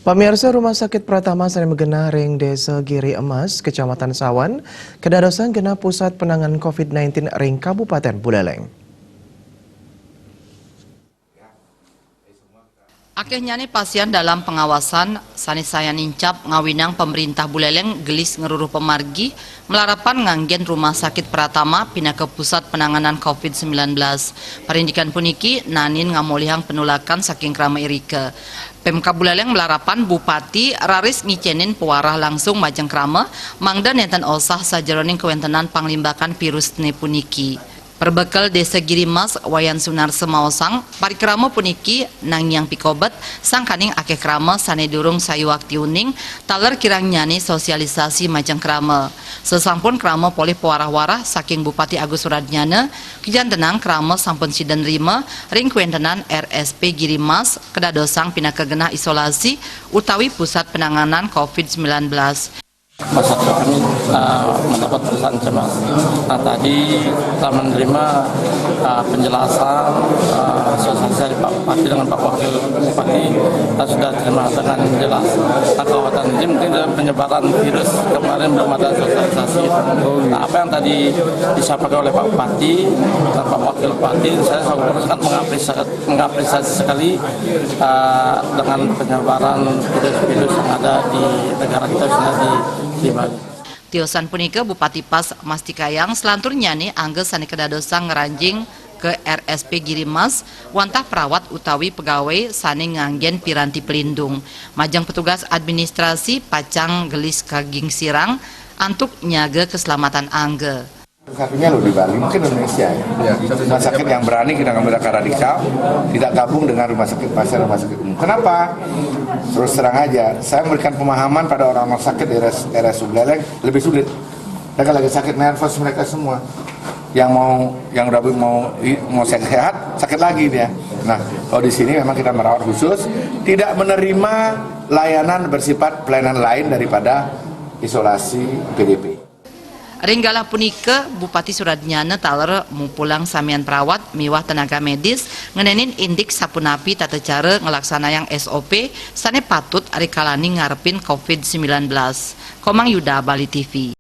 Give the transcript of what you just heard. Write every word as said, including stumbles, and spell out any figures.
Pamirsa, Rumah Sakit Pratama sané magenah ring Désa Giri Emas, Kecamatan Sawan, kadadosang genah pusat penanganan covid sembilan belas ring Kabupaten Buleleng. Akéhnyané pasién dalam pengawasan sané sayan nincap ngawinang pamréntah Buleleng gelis ngruruh pamargi malarapan nganggén Rumah Sakit Pratama pinaka pusat penanganan covid sembilan belas. Parindikan puniki naenin ngamolihang penolakan saking krama irika. Pemkab Buleleng malarapan Bupati raris ngicénin pawarah langsung majeng krama, mangda nénten osah sajeroning kawéntenan panglimbakan virusné puniki. Perbekel Désa Giri Mas, Wayan Sunarsa maosang, parikrama puniki nangiang pikobet, sangkaning akéh krama sané durung sayuakti uning, taler kirangnyané sosialisasi majeng krama. Sasampun krama polih pawarah-warah saking Bupati Agus Suradnyana, kajantenang krama sampun sida nrima ring kawéntenan R S P Giri Mas, kadadosang pinaka genah isolasi utawi pusat penanganan covid sembilan belas. Masyarakat kami, uh, mendapat pesan cemas. Nah, tadi telah menerima, uh, penjelasan, uh, sosialisasi dari Pak Bupati dengan Pak Wakil Bupati, kita sudah terima dengan jelas. Nah, kekhawatiran ini mungkin dari penyebaran virus, kemarin belum ada sosialisasi. Nah, apa yang tadi disampaikan oleh Pak Bupati dan Pak Wakil Bupati, saya sangat mengapresiasi, mengapresiasi sekali, uh, dengan penyebaran virus-virus yang ada di negara kita, khususnya di, di Bali. Tiosan punika Bupati Pas mastikayang salanturnyané angga sané kadadosang ngranjing ka R S P Giri Mas wantah perawat utawi pegawai sané nganggén piranti pelindung. Majeng petugas administrasi pacang gelis kagingsirang antuk nyaga keselamatan angga. Satunya loh di Bali, mungkin Indonesia ya. Rumah sakit yang berani kita ngambil langkah radikal, tidak gabung dengan rumah sakit pasien, rumah sakit umum. Kenapa? Terus terang aja, saya memberikan pemahaman pada orang rumah sakit di R S, R S U Buleleng lebih sulit. Mereka lagi sakit nervous mereka semua. Yang mau, yang udah mau, mau sehat, sakit lagi dia. Nah, kalau di sini memang kita merawat khusus, tidak menerima layanan bersifat pelayanan lain daripada isolasi P D P. Ring galah punika, Bupati Suradnyana taler mupulang samian perawat miwah tenaga medis ngenénin indik sapunapi tata cara nglaksanayang S O P sané patut rikalaning ngarepin covid sembilan belas. Komang Yuda, Bali T V.